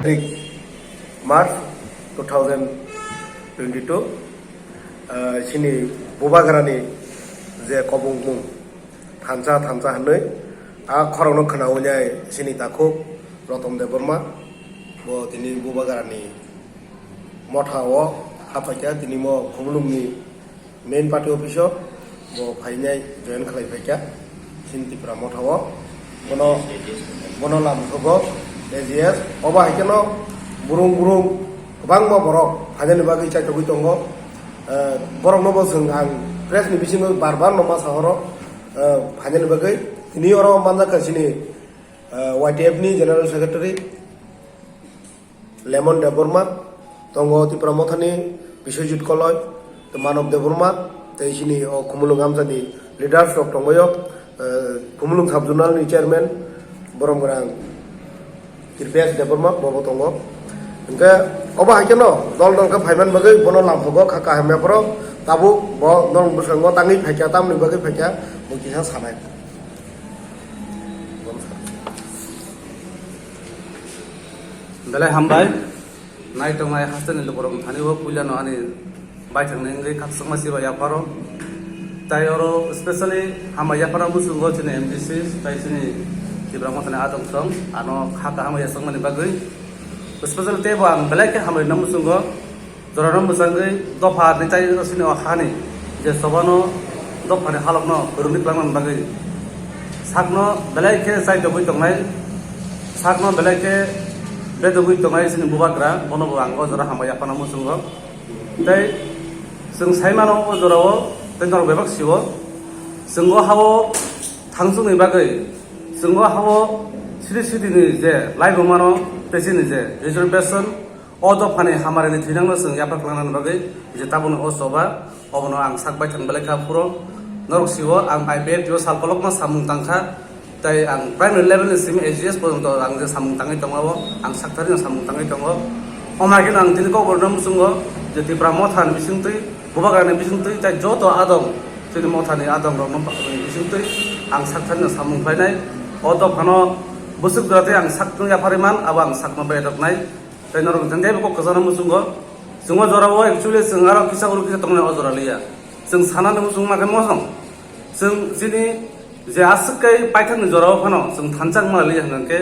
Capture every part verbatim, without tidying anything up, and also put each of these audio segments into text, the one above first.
tarik March two thousand twenty two, ah, chini Bubagrani je kobongmung thansa thansa hinwi, a khorokno khwnawi nai chini takhuk Roton Debbarma, bo tini Bubagrani motha o haphaikha, tini mo Khumulwngni main party office o bo phainai join khlai phaikha chini Tipra motha o. Bono, bono lamsogo A G S, obo hai kheno burung burung kwbangma borok phainani bagwi chaithogwi tongo. Eh, borokno bo chwng ang press ni bisingo bar bar no ma sahoro, eh, phainani bagwi. Tini oro manjakha chini, eh, Y T F ni General Secretary Lemon Debbarma, tongo Tipra Mothani Biswajit Koloi, tei Manob Debbarma, tei chini o Khumulwng amchani leaders rok tongbaio, eh, Khumulwng Sub Zonal ni Chairman Borom Gwnang Kirpesh Debbarma bobo tongo. Hwnkhe obo hai kheno dol dol khe phaiman bagwi bono lamsogo kha kaham yapharo tabuk bo norok bwskango tangwi phaikha, tamoni bagwi phaikha bo kisa sanai. Belai hambai. Nai tongnai hasteni lukurok thani o puilano ani baithangni wngwi khakchangma se bai yapharo. Tai oro specially hambai yaphana muchungo chini M D C tai chini Tipra Mothani adong song ano kha kaham yachangmani bagwi. Specially teibo ang belai khe hambai na muchungo. Jorano mwchangwi dopha ni tai sini o hani je chobano dophani halokno kwrwngwi twlangna bagwi sakno belai khe chaitogwi tongnai, sakno belai khe bedogwi tongnai chini bubagra, bono bo ang o jora hambai yaphana muchungo. Tei chwng sai mano o jorao tei norok bebak sio, chwng o ha-o thangchukni bagwi, chwng o ha-o siri siri ni je laibuma no tei chini je reservation, o dophani hamarini thwinangno chwng yapha khlainani bagwi je tabukni o choba, obono ang sak baithang belai kha phuro. Norok sio ang I P F T o sal kolokma samung tangkha, tei ang primary level ni simi A G S porjonto ang je samung tangwi tongo, ang sakthari no samung tangwi tongo. Omo hai kheno ang tini kokborokno muchungo je Tipra Mothani bisingtwi, Bubagrani bisingtwi, tei joto adong chini Mothani adong rokno bisingtwi ang sakthari no samung khlainai. O dophano bwswk jora tei ang sakno yapharwi man, abo ang sakno bedoknai. Tei norok jeng khe bo kok kwchangno muchungo. Chwng o jora o actually chwng aro kisa oro kisa tongnai o jora liya. Chwng sanani muchung ma khe mosong. Chwng chini je aswk kai paithakni jora o phano chwng thansa wngma liya hwnkhe,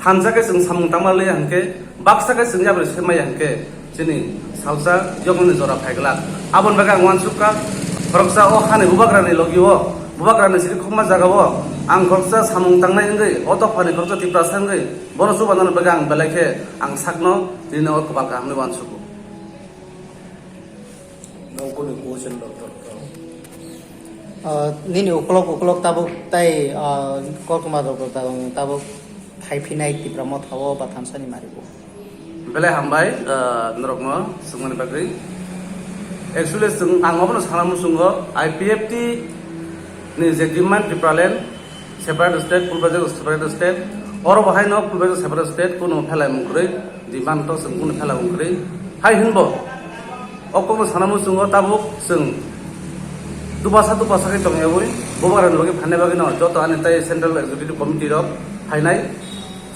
thansa khe chwng samung tangma liya hwnkhe, baksa khe chwng yapri se maya hwnkhe, chini salsa yokni jora phai glak. Aboni bagwi ang uansuk kha, khoroksa o hani bubagrani logi o, bubagrani siri khokma jaga o ang khoroksa samung tangnai wngwi, o dophani khoroksa Tiprasa wngwi, bono chubanani bagwi ang belai khe ang sakno tini o kwbal kaham hinwi uansugo. Nokoni question doctor. Ah, nini ukolok ukolok tabuk tai, ah, koktwma rok tabuk phai phinai Tipra Motha o ba thansa ni mari bo. Belai hambai, ah, norokno swngmani bagwi. Actually, chwng, ang obono sana muchungo, I P F T ni je demand Tipraland, separate state, Pulbajo separate state, oro bo haino Pulbajo separate state, kuno phelai mung kwrwi, demand to chwng kuno phelai mung kwrwi. Hai hinbo, o kokno sana muchungo tabuk chwng dupasa dupasa khe tongyawi, bubagrani logi phainai bagwino joto ani tai Central Executive Committee rok phainai.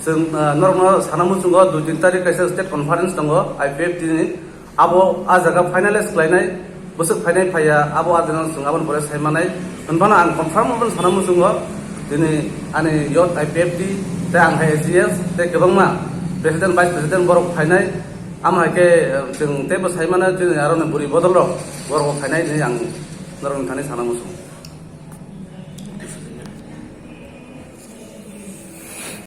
Chwng, ah, norokno sana muchungo dui tin tarik kaisa state conference tongo I P F T ni. Abo a jaga finalize khlainai, bwswk phainai phaiya, abo a jaga chwng aboni pore sai manai. Hwnphano ang confirm aboni sana muchungo, tini ani youth I P F T, tei ang hai A G S, tei kwbangma president, vice president borok phainai. Amo hai khe, eh, chwng teibo sai mano, tini aroni bwrwi bodol rok borok phainai hinwi ang norokni thani sana muchungo.